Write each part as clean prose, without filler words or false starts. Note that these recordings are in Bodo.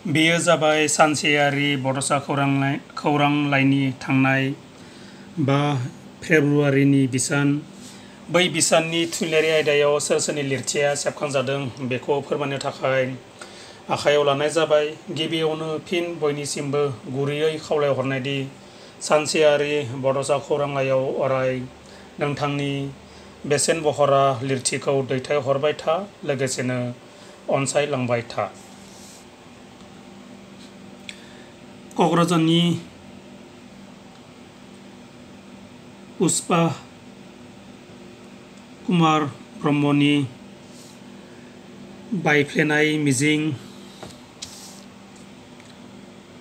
बेयो जाबाय सानसेयारि बड'सा खौरांलाइनि थांनाय 5 फेब्रुआरिनि बिसान। बै बिसाननि थुनलाइयारि आयदायाव सोर सोरनि लिरथिया सेबखांजादों बेखौ फोरमायनो थाखाय आखायाव लानाय जाबाय। गिबियावनो फिन बयनिसिमबो गुरैयै खावलायहरनायदि सानसेयारि बड'सा खौरांलाइयाव अराय नोंथांनि बेसेन बहरा लिरथिखौ दैथायहरबाय था, लोगोसेनो अनसायलांबाय था। क'क्राझारनि पुष्पा कुमार ब्रह्मनि बायफ्लेनाय मिजिं,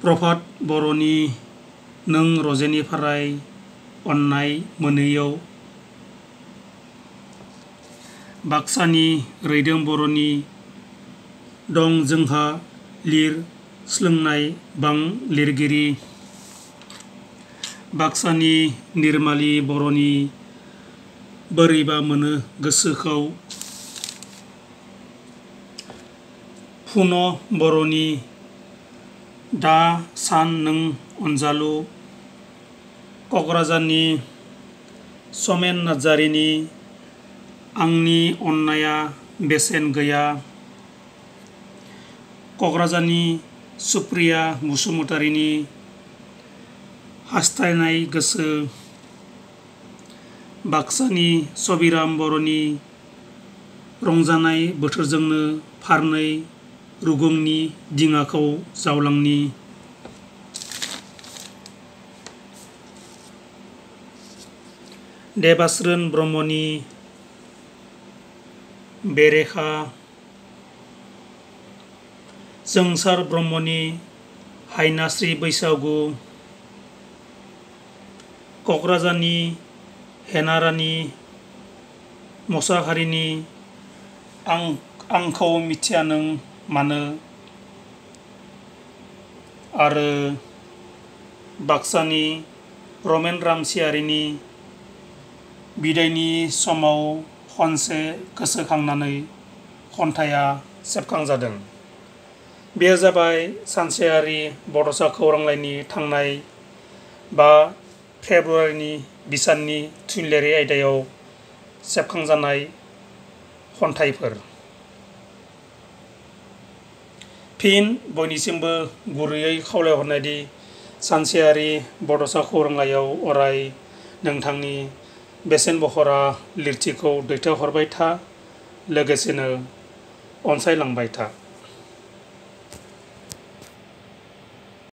प्रभात बर'नि नों रजेनिफ्राय अननाय मोनैयाव, बाक्सानि रैदोम बर'नि दं जोंहा लिर सोलोंनाय बां लिरगिरि, बाक्सानि निर्माली बर'नि बोरैबा मोनो गोसोखौ, फुन बर'नि दा सान नों अनजालु, क'क्राझारनि समेन नार्जारिनि आंनि अननाया बेसेन गैया, क'क्राझारनि सुप्रिया बसुमतारिनि हास्थायनाय गोसो, बाक्सानि सबिराम बर'नि रंजानाय बोथोरजोंनो फारनै रुगुंनि दिङाखौ जावलांनि, देबास्रोन ब्रह्मनि बेरेखा, जोंसार ब्रह्मनि हायनास्रि बैसागु, क'क्राझारनि हेनारानि मोसाहारिनि आंखौ मिथिया नों मानो, आरो बाक्सानि रमेन रामसियारिनि बिदायनि समाव खनसे गोसोखांनानै खन्थाइया सेबखांजादों। बेयो जाबाय सानसेयारि बड'सा खौरांलाइनि थांनाय 5 फेब्रुआरिनि बिसाननि थुनलाइयारि आयदायाव सेबखांजानाय खन्थाइफोर। फिन बयनिसिमबो गुरैयै खावलायहरनायदि सानसेयारि बड'सा खौरांलाइयाव अराय नोंथांनि बेसेन बहरा लिरथिखौ दैथायहरबाय था, लोगोसेनो अनसायलांबाय था।